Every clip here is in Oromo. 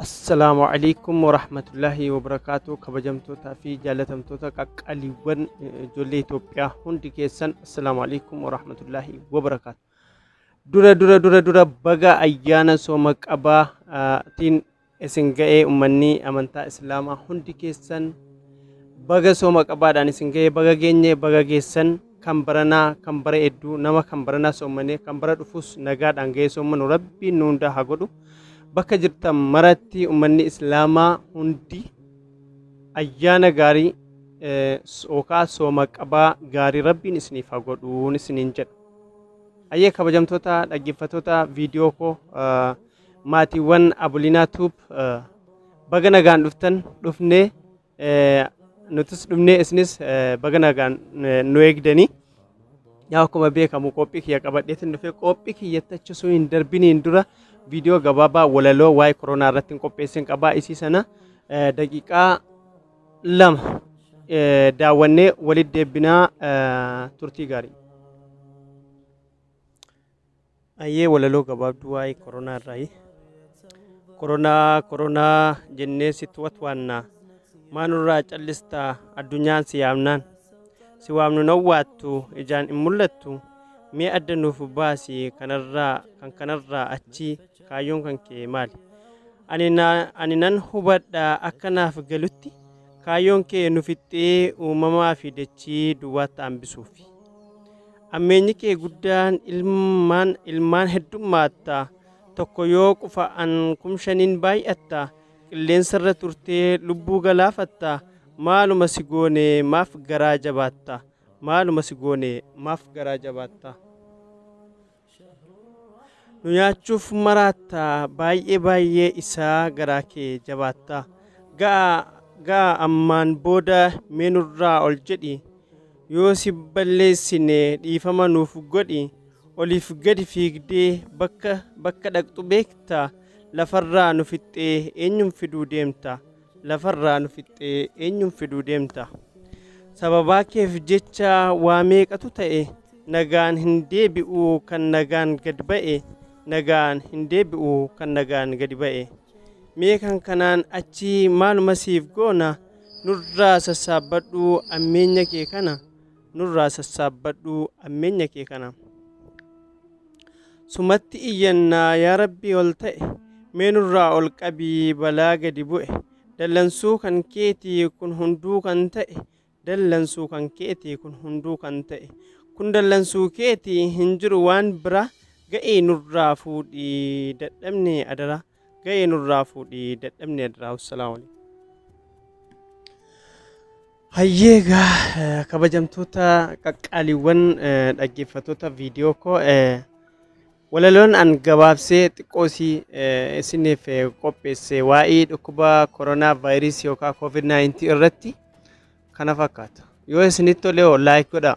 Assalaamu alaikum warahmatullahi wabarakaatu. Kabajamtootaa fi jaalatamtoota qaqqaaliiwwan ijoollee Itoophiyaa hundi keessan, assalaamu alaikum warahmatullahi wabarakaatu. Dura dura dura dura baga ayyaana sooma qabaatiin isin ga'ee. Uummanni amantaa Islaamaa hundi keessan baga sooma qabaadhaan isin ga'ee, baga geenye, baga geessan. Kan baranaa kan bara hedduu nama kan baranaa soommanee kan bara dhufus nagaadhaan ga'ee soommanu Rabbiin nu hundaa haa godhu. Bakka jirtan maratti uummanni Islaamaa hundi ayyaana gaarii yookaan sooma qabaa gaarii Rabbiin isiniif haa godhuun isiniin jedha. Ayyee, kabajamtoota dhaggeeffattoota viidiyoo koo, maatiiwwan Abulinaa Tube, baga nagaan dhuftan. Dhufnee nutis dhufnee, isinis baga nagaan nu eegdanii. Yaa, akkuma beekamu qophii kiyya qabadheetiin dhufee, qophii kiyyatti achi osoo hin darbiniin dura viidiyoo gabaabaa walaloo waa'ee koronaa irratti hin qopheessin qabaa. Isii sana daqiiqaa 2 daawwannee walitti deebinaa. Turtii gaarii. Ayyee, walaloo gabaabduu waa'ee koronaa irraayi. Koronaa, koronaa jennee sitti watwaannaa, maanurraa callistaa addunyaan si yaamnaan? Si waamnu nawwaattu, ijaan hin mul'attu. Mee adda nuuf baasi, kanarraa kan kanarraa achi kaayyoon kan kee maali? Ani nan hubadha, akka naaf galutti kaayyoon kee nu fixxee uumamaa fi dachii duwwaatti hambisuufi. Ammeenyi kee guddaan ilmaan heddummaata, tokko yoo qufa'an 5,000n baay'atta, qilleensarra turtee lubbuu galaafatta. Maaluma si goone, maaf garaa jabaatta? Maaluma si goone, maaf garaa jabaatta? Nu nyaachuuf maraatta, baay'ee baay'ee isaa garaa kee jabaatta. Ga'a, ammaan booda mee nurraa ol jedhi, yoo si balleessine dhiifama nuuf godhi. Oliif gadi fiigdee bakka bakka dhaqxu beekta, lafarraa nu fixxee eenyuun fiduu deemta? Lafarraa nu fixxee eenyuun fiduu deemta? Sababaa keef jecha waa meeqatu ta'e? Nagaan hin deebi'u kan nagaan gad ba'e, nagaan hin deebi'u kan nagaan gadi ba'e. Mee kan kanaan achi maaluma siif goona? Nurraa sassaabbadhu ammeenya kee kana, nurraa sassaabbadhu ammeenya kee kana. Sumatti iyyannaa, yaa Rabbii ol ta'e, mee nurraa ol qabii balaa gadi bu'e. Dallansuu kan keetii kun hunduu kan ta'e, dallansuu kan keetii kun hunduu kan ta'e, kun dallansuu keetii, hin jiru waan bira. Ga'ee nurraa fuudhii dadhabne adara, ga'ee nurraa fuudhii dadhabne adara. Wassalaamu alaikum. Hayyee, egaa kabajamtoota qaqqaaliiwwan dhaggeeffattoota viidiyoo koo, walaloon an gabaabsee xiqqoosii isiniif qopheesse waa'ee dhukkuba koronaa vaayirasii yookaan COVID-19 irratti kana fakkaata. Yoo isinitti tole like godhaa.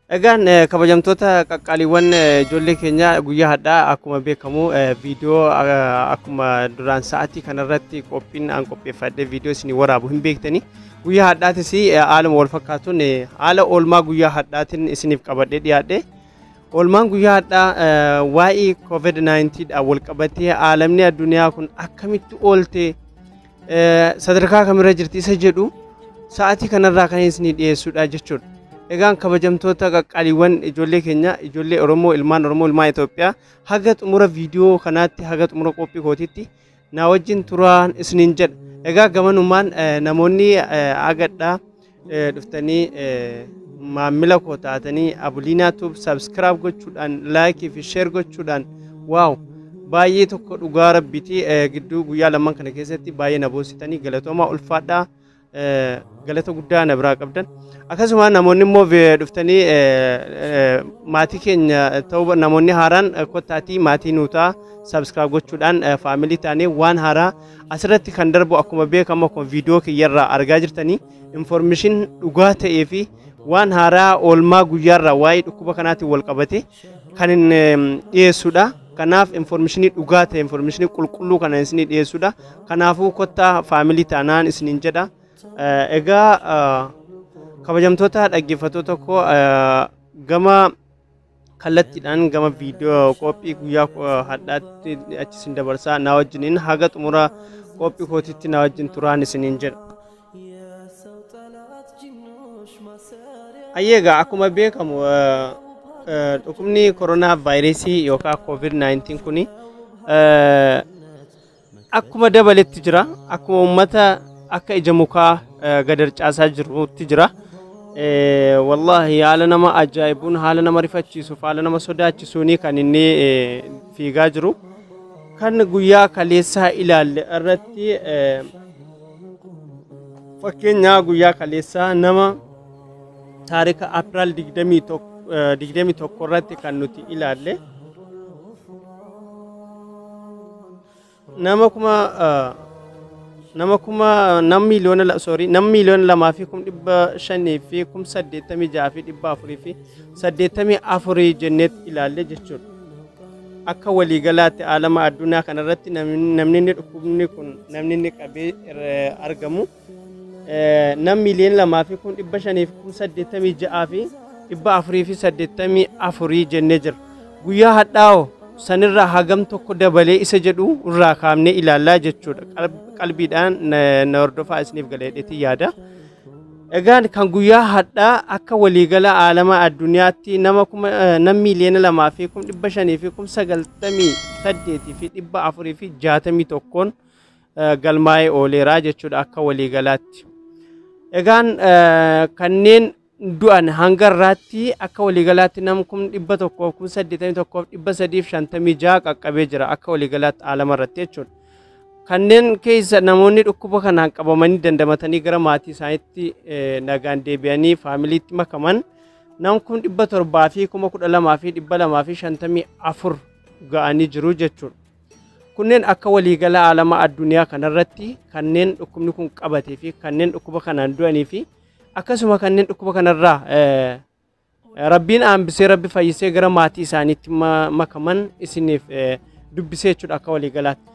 Egaan kabajamtoota qaqqaaliiwwan ijoollee keenya, guyyaa hadhaa akkuma beekamu viidiyoo akkuma duraan sa'aatii kanarratti qophiin an qopheeffadhe viidiyoo isinii waraabu hin beektanii. Guyyaa hadhaatis haaluma wal fakkaatuun haala oolmaa guyyaa hadhaatiin isiniif qabadhee dhiyaadhe. Oolmaan guyyaa hadhaa waa'ee COVID-19 dhaan wal qabatee aalamni addunyaa kun akkamitti oolte, sadarkaa kamirra jirti isa jedhu sa'aatii kanarraa kan isinii dhiyeessudha jechuudha. Egaan kabajamtoota qaqqaaliiwwan ijoollee keenya, ijoollee Oromoo, ilmaan Oromoo, ilmaan Itoophiyaa, haga xumura viidiyoo kanaatti, haga xumura qophii kootiitti na wajjin turaan isiniin jedha. Egaa gamanumaan namoonni agadhaa dhuftanii maamila koo taatanii Abuliinaa Tube subscribe gochuudhaan, like fi share gochuudhaan, wow, baay'ee tokko dhugaa Rabbiiti, gidduu guyyaa lamaan kana keessatti baay'ee na boonsitanii, galatoomaa, ulfaadhaa, galata guddaa na biraa qabdan. Akkasuma namoonni immoo dhuftanii maatii keenya ta'uu, namoonni haaraan kottaatii maatii nuu ta'a, subscribe gochuudhaan family taanee waan haaraa asirratti kan darbu, akkuma beekamu, akkuma viidiyoo kiyyarraa argaa jirtanii, information dhugaa ta'ee fi waan haaraa oolmaa guyyaarraa waa'ee dhukkuba kanaatiin wal qabate kan hin dhiyeessudha. Kanaaf informationii dhugaa ta'e, informationii qulqulluu kana isinii dhiyeessudha. Kanaafuu kottaa family taanaan isiniin jedha. Egaa kabajamtoota dhaggeeffattoota koo, gama Kallattiidhaan gama viidiyoo qophii guyyaa hadhaatti achi isin dabarsaa, na wajjiniin haga xumura qophii kootitti na wajjin turaan isiniin jedha. Ayyeegaa, akkuma beekamu dhukkubni koronaa vaayirasii yookaan COVID-19 kuni akkuma dabaletti jira. Akkuma uummata akka ija mukaa gadarcaasaa jirutti jira. Wallaahi, haala nama ajaa'ibuun, haala nama rifachiisuuf, haala nama sodaachisuuni kan inni fiigaa jiru. Kan guyyaa kaleessaa ilaalle irratti, fakkeenyaa guyyaa kaleessaa nama taarika April 21 irratti kan nuti ilaalle nama kuma nam miiliyoona, sorry, nam 2,586,484 jenneet ilaalle jechuudha. Akka waliigalaatti alama addunyaa kanarratti namni inni dhukkubni kun namni inni qabee argamu nam 2,586,484 jennee jira. Guyyaa hadhaa'oo sanirraa hagam tokko dabalee isa jedhu irraa kaafnee ilaallaa jechuudha. Qalbiidhaan na hordofaa, isiniif galeedheetii yaada. Egaan kan guyyaa hadhaa akka waliigala alama addunyaatti nama kuma nam 2,598,461n galmaa'ee ooleeraa jechuudha akka waliigalaatti. Egaan kanneen du'an hanga irraatti akka waliigalaatti nam 181,356 qaqqabee jira akka waliigalaatti alama irratti jechuudha. Kanneen keessa namoonni dhukkuba kanaan qabamanii dandamatanii gara maatii isaaniitti nagaan deebi'anii faamiliitti makaman nam 712,254 ga'anii jiru jechuudha. Kunneen akka waliigala alama addunyaa kanarratti kanneen dhukkubni kun qabatee fi kanneen dhukkuba kanaan du'anii fi akkasuma kanneen dhukkuba kanarraa rabbiin hambisee, rabbi fayyisee gara maatii isaaniitti makaman isiniif dubbisee jechuudha akka waliigalaatti.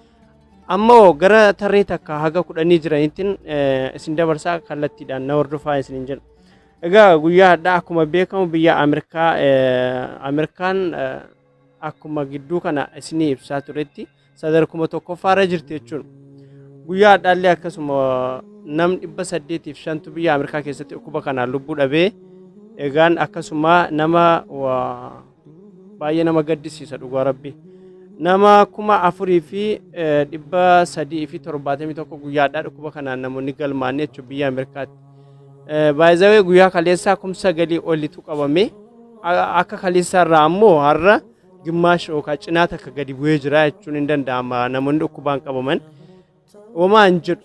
Ammoo gara tarree takka haga 10 jiranittiin isin dabarsaa, kallattiidhaan na hordofaa isiniin jedha. Egaa guyyaa hadhaa akkuma beekamu biyya Ameerikaa, Ameerikaan akkuma gidduu kana isinii ibsaa turetti sadarkuma tokkoffaarra jirti jechuudha. Guyyaa hadhaallee akkasuma nam 805tu biyya Ameerikaa keessatti dhukkuba kanaan lubbuu dhabee. Egaan akkasuma nama baay'ee nama gaddisiisa, dhugaa rabbi. Nama 4,371 guyyaadhaa dhukkuba kanaan namoonni galmaa'an jechuudha biyya Ameerikaatti. Baay'izawee guyyaa kaleessaa 9,000 olitu qabame. Akka kaleessaa irraa ammoo har'a gimaash yookaan cinaa takka gadi bu'ee jira jechuun hin danda'ama namoonni dhukkubaan qabaman. Homaa hin jedhu.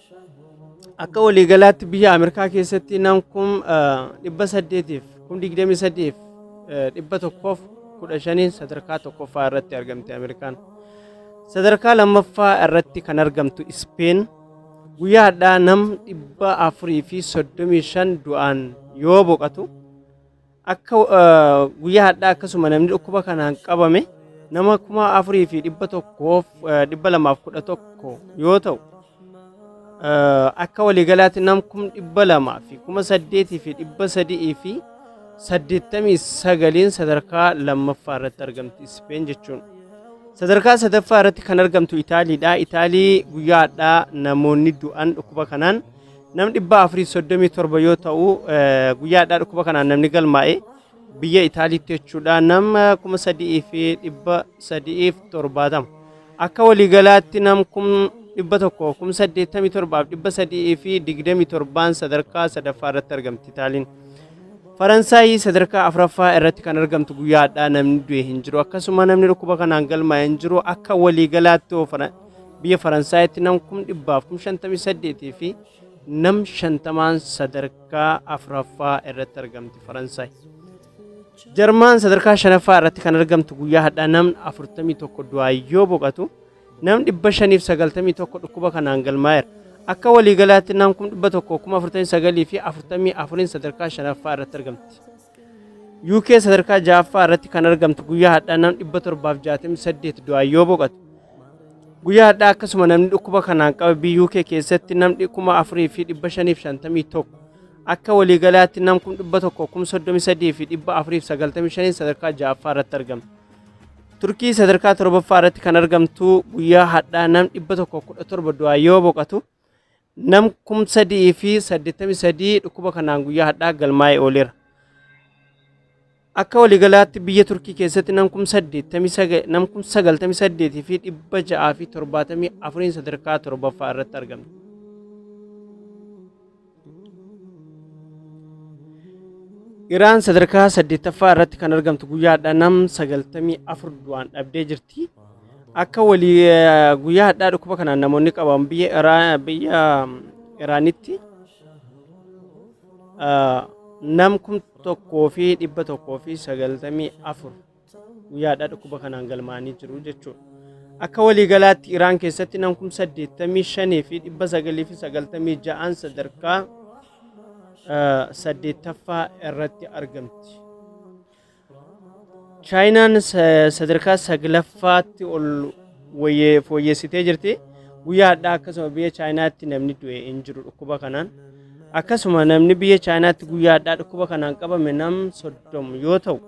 Akka waliigalaatti biyya Ameerikaa keessatti nam 828,115n sadarkaa tokkoffaa irratti argamte Ameerikaan. Sadarkaa lammaffaa irratti kan argamtu Ispeen guyyaa hadhaa nam 435 du'aan yoo boqotu, akka guyyaa hadhaa akkasuma namni dhukkuba kanaan qabame nama 4,211 yoo ta'u, akka waliigalaatti nam 208,389n sadarkaa lammaffaa irratti argamti Ispeen jechuun. Sadarkaa sadaffaa irratti kan argamtu Itaaliidha. Itaalii guyyaa hadhaa namoonni du'an dhukkuba kanaan nam 437 yoo ta'u, guyyaa hadhaa dhukkuba kanaan namni galmaa'e biyya Itaaliitti jechuudha nama 3,370. Akka waliigalaatti nam 187,327n sadarkaa sadaffaa irratti argamti Itaaliin. Faransaayii sadarkaa afuraffaa irratti kan argamtu guyyaa hadhaa namni du'e hin jiru. Akkasuma namni dhukkuba kanaan galmaa'e hin jiru. Akka waliigalaatti biyya Faransaayiti nam 158,050n sadarkaa afuraffaa irratti argamti Faransaay. Jarmaan sadarkaa shanaffaa irratti kan argamtu guyyaa hadhaa namni 41 du'aa yoo boqotu, nam 591 dhukkuba kanaan galmaa'eera. Akka waliigalaatti nam 149,044n sadarkaa shanaffaa irratti argamti. UK sadarkaa ja'affaa irratti kan argamtu guyyaa hadhaa nam 768 du'aa yoo boqotu. Guyyaa hadhaa akkasuma namni dhukkuba kanaan qabe biyya UK keessatti namni 4,551. Akka waliigalaatti nam 133,495 sadarkaa 6ffaa irratti argamti. Turkii sadarkaa 7ffaa irratti kan argamtu guyyaa hadhaa nam 117 du'aa yoo boqotu, nam 3,083 dhukkuba kanaan guyyaa hadhaa galmaa'ee ooleera. Akka waliigalaatti biyya Turkii keessatti nam 98,674 sadarkaa 7ffaa irratti argamti. Iraan sadarkaa 8ffaa irratti kan argamtu guyyaa hadhaa nam 94 du'aan dhabdee jirti. Akka walii guyyaa hadhaa dhukkuba kanaan namoonni qaban biyya Iraanitti nam 1,194 guyyaa hadhaa dhukkuba kanaan galmaa'anii jiru jechuudha. Akka waliigalaatti Iraan keessatti nam 85,996 sadarkaa 8ffaa irratti argamti. Chaayinaan sadarkaa 9ffaatti ol fooyyessitee jirti. Guyyaa hadhaa akkasuma biyya Chaayinaatti namni du'e hin jiru dhukkuba kanaan. Akkasuma namni biyya Chaayinaatti guyyaa hadhaa dhukkuba kanaan qabame nam 30 yoo ta'u,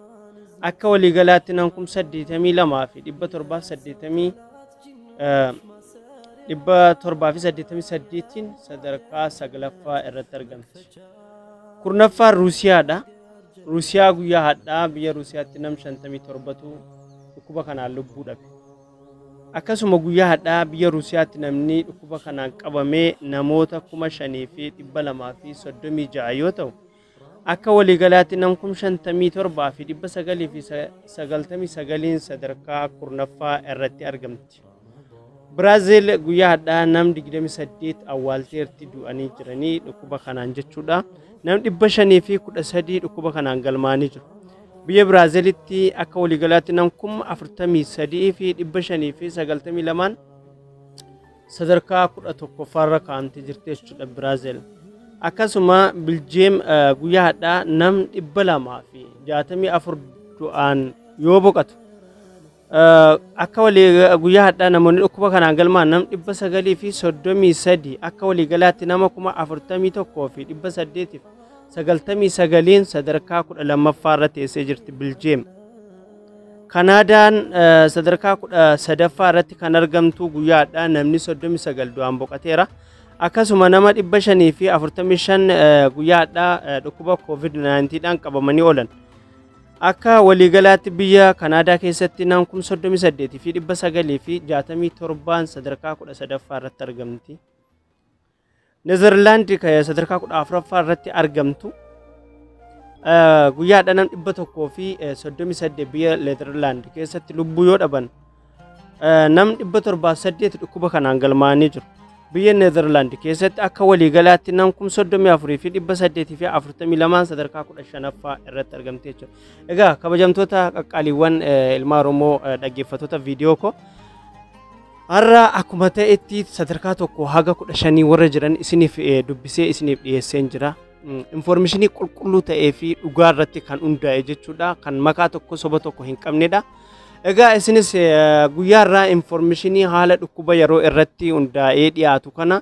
akka waliigalaatti nam 82,788 sadarkaa 9ffaa irratti argamti. 10ffaan Ruusiyaadha. Ruusiyaa guyyaa hadhaa biyya Ruusiyaatti nam 57tu dhukkuba kanaan lubbuu dhabe. Akkasuma guyyaa hadhaa biyya Ruusiyaatti namni dhukkuba kanaan qabamee namoota 5,236 yoo ta'u, akka waliigalaatti nam 57,999 sadarkaa 10ffaa irratti argamti. Biraazil guyyaa hadhaa nam 28 awwaalteerti du'anii jiranii dhukkuba kanaan jechuudha. Nam 513 dhukkuba kanaan galmaa'anii jiru. Biyya Biraazilitti akka waliigalaatti nam 43,592 sadarkaa 11ffaarra kaa'amtee jirti jechuudha Biraazil. Akkasuma Biljeem guyyaa hadhaa nam 264 du'aan yoo boqotu, akka walii guyyaa hadhaa namoonni dhukkuba kanaan galmaa'an nam 933 akka waliigalaatti nama 41,899 sadarkaa 12ffaa irra teessee jirti Biljeem. Kanaadaan sadarkaa 13ffaa irratti kan argamtu guyyaa hadhaa namni 39 du'aan boqoteera. Akkasuma nama 545 guyyaa hadhaa dhukkuba COVID-19 dhaan qabamanii oolan. Akka waliigalaatti biyya Kanaadaa keessatti nam 38,967 sadarkaa 13ffaa irratti argamti. Neezerlaand sadarkaa 14ffaa irratti argamtu. Guyyaa hadhaa nam 138 biyya Neezerlaand keessatti lubbuu yoo dhaban, nam 708 dhukkuba kanaan galmaa'anii jiru. Biyya Neezerlaand keessatti akka waliigalaatti nam 34,842 sadarkaa 15ffaa irratti argamti jechuudha. Egaa kabajamtoota qaqqaaliiwwan ilmaa Oromoo, dhaggeeffattoota viidiyoo koo, har'a akkuma ta'etti sadarkaa 1 haga 15 warra jiran isiniif dubbisee isiniif dhiyeesseen jira. Infoormeeshinii qulqulluu ta'ee fi dhugaa irratti kan hundaa'e jechuudha. Kan makaa tokko soba tokko hin qabnedha. Egaa isinis guyyaa irraa infoormeeshinii haala dhukkuba yeroo irratti hundaa'ee dhiyaatu kana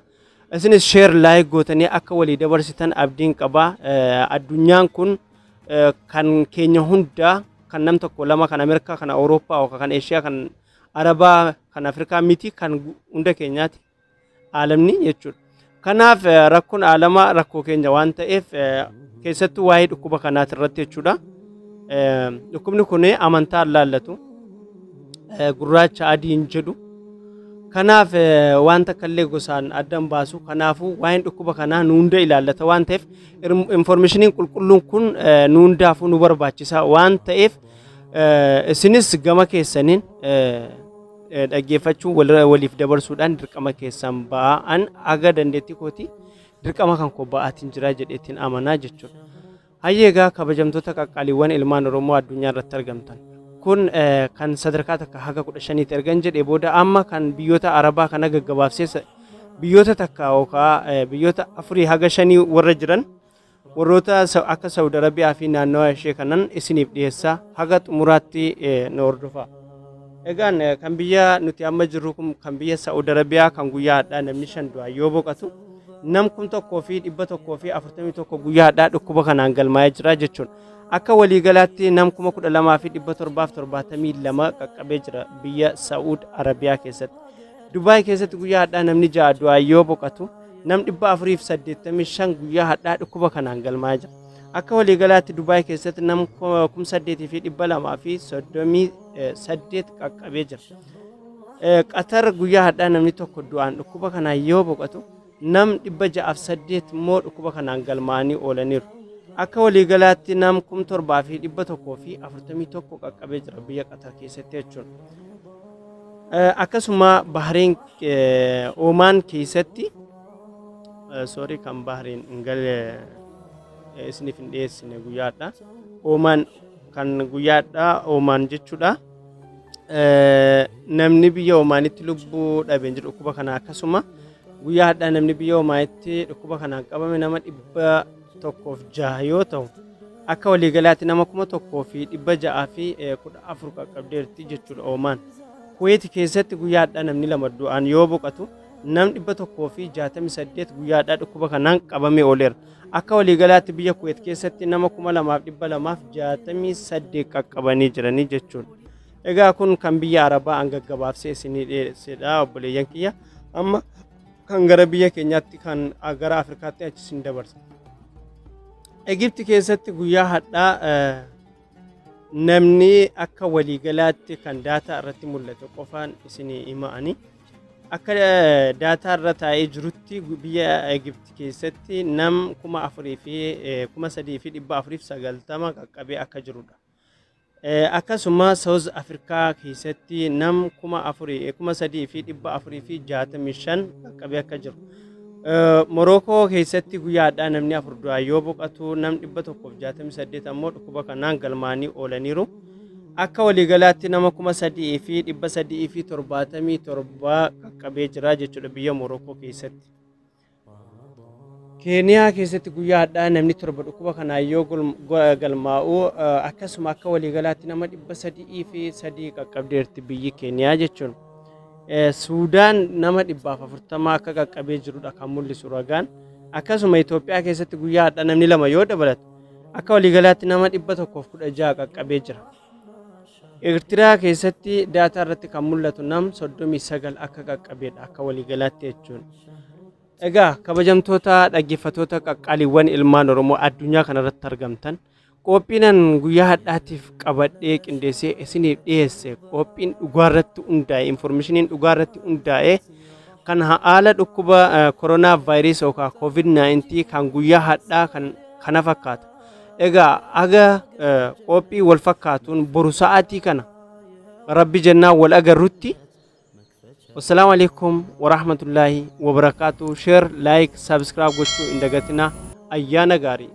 isinis share like gootanii akka walii dabarsitan abdiin qaba. Addunyaan kun kan keenya hundaa, kan nam tokko lama, kan Ameerikaa, kan Awurooppaa yookaan kan Eeshiyaa, kan Arabaa, kan Afrikaa miti, kan hunda keenyaati aalamni jechuudha. Kanaaf rakkoon aalamaa rakkoo keenya waan ta'eef, keessattuu waa'ee dhukkuba kanaati irratti jechuudha. Dhukkubni kun amantaa laallatu, gurraacha adii hin jedhu. Kanaaf waan takka illee gosaan adda hin baasu. Kanaafuu waa'een dhukkuba kanaa nu hunda ilaallata waan ta'eef, infoormeeshiniin qulqulluun kun nu hundaafuu nu barbaachisa waan ta'eef, isinis gama keessaniin dhaggeeffachuu waliif dabarsuudhaan dirqama keessan ba'aa. An aga dandeettii kooti dirqama kan koo ba'aatiin jira jedheetiin amanaa jechuudha. Hayyee, egaa kabajamtoota qaqqaaliiwwan ilmaan Oromoo addunyaa irratti argamtan. Kun kan sadarkaa 1 haga 15tti ergan jedhee booda, amma kan biyyoota Arabaa kana gaggabaabsee biyyoota takka yookaan biyyoota 4 haga 5 warra jiran, warroota akka Saawud Arabiyaa fi naannawa ishee kanan isiniif dhiyeessaa, haga xumuraatti nu hordofaa. Egaan kan biyya nuti amma jirru kun kan biyya Saawud Arabiyaa kan guyyaa hadhaa namni 5 du'aa yoo boqotu, Nam 1141 guyyaa har'aa dhukkuba kanaan galmaa'ee jira jechuudha. Akka waliigalaatti nam 12,772 qaqqabee jira biyya Saa'ud Arabiyaa keessatti. Dubaay keessatti guyyaa har'aa namni 6 du'aan yoo boqotu, nam 485 guyyaa har'aa dhukkuba kanaan galmaa'ee jira. Akka waliigalaatti Dubaay keessatti nam 8,238 qaqqabee jira. Qatar guyyaa har'aa namni 1 du'aan dhukkuba kanaan yoo boqotu, nam 608 immoo dhukkuba kanaan galmaa'anii oolaniiru. Akka waliigalaatti nam 7,141 qaqqabee jira biyya Qatar keessatti jechuudha. Akkasuma Bahareen, Oomaan keessatti, sorry, kan Bahareen hin galle isiniif hin dhiyeessine guyyaadha. Oomaan kan guyyaadha Oomaan jechuudha. Namni biyya Oomaanitti lubbuu dhabee jiru dhukkuba kana. Akkasuma guyyaa har'aa namni biyya Oomaanitti dhukkuba kanaan qabame nama 106 yoo ta'u, akka waliigalaatti nama 1614 qaqqabdeerti jechuudha Oomaan. Kuweet keessatti guyyaa har'aa namni 2 du'aan yoo boqotu, nam 168 guyyaa har'aa dhukkuba kanaan qabamee ooleera. Akka waliigalaatti biyya Kuweet keessatti nama 2268 qaqqabanii jiranii jechuudha. Egaa kun kan biyya Arabaa an gaggabaabsee isinii dhiyeessedha, obboleeyyan kiyya. Amma kan gara biyya keenyaatti, kan gara Afrikaatti achi isin dabarsa. Egipti keessatti guyyaa har'aa namni akka waliigalaatti kan daataa irratti mul'atu qofaan isinii hima'anii, akka daataa irra taa'ee jirutti biyya Egipti keessatti nam 4,000 fi 3,490 qaqqabee akka jirudha. Akkasuma South Afrikaa keessatti nam 4,465 qaqqabee akka jiru. Morookoo keessatti guyyaadhaa namni 4 du'aan yoo boqotu, nam 168 ammoo dhukkuba kanaan galmaanii oolaniiru. Akka waliigalaatti nama 3,377 qaqqabee jira jechuudha biyya Morookoo keessatti. Keeniyaa keessatti guyyaa har'aa namni 7 dhukkuba kanaan yoo galmaa'u, akkasuma akka waliigalaatti nama 303 qaqqabdeerti biyyi Keeniyaa jechuun. Suudaan nama 140 akka qaqqabee jirudha kan mul'isu ragaan. Akkasuma Itoophiyaa keessatti guyyaa har'aa namni 2 yoo dabalatu, akka waliigalaatti nama 116 qaqqabee jira. Eertiraa keessatti daataa irratti kan mul'atu nam 39 akka qaqqabeedha akka waliigalaatti jechuun. Egaa kabajamtoota dhaggeeffattoota qaqqaaliiwwan ilmaan Oromoo addunyaa kanarratti argamtan, qophiinan guyyaa har'aatiif qabadhee qindeessee isiniif dhiyeesse, qophiin dhugaarratti hundaa'e, informationiin dhugaarratti hundaa'e, kan haala dhukkuba koronaa vaayirasii yookaan COVID-19 kan guyyaa har'aa kan kana fakkaata. Egaa aga qophii wal fakkaatuun boru sa'aatii kana rabbi jennaan wal agarrutti, wassalaamu alaikum warahmatullaahi wabarakaatu. Share, like, subscribe gochuu hin dagatinaa. Ayyaana gaarii.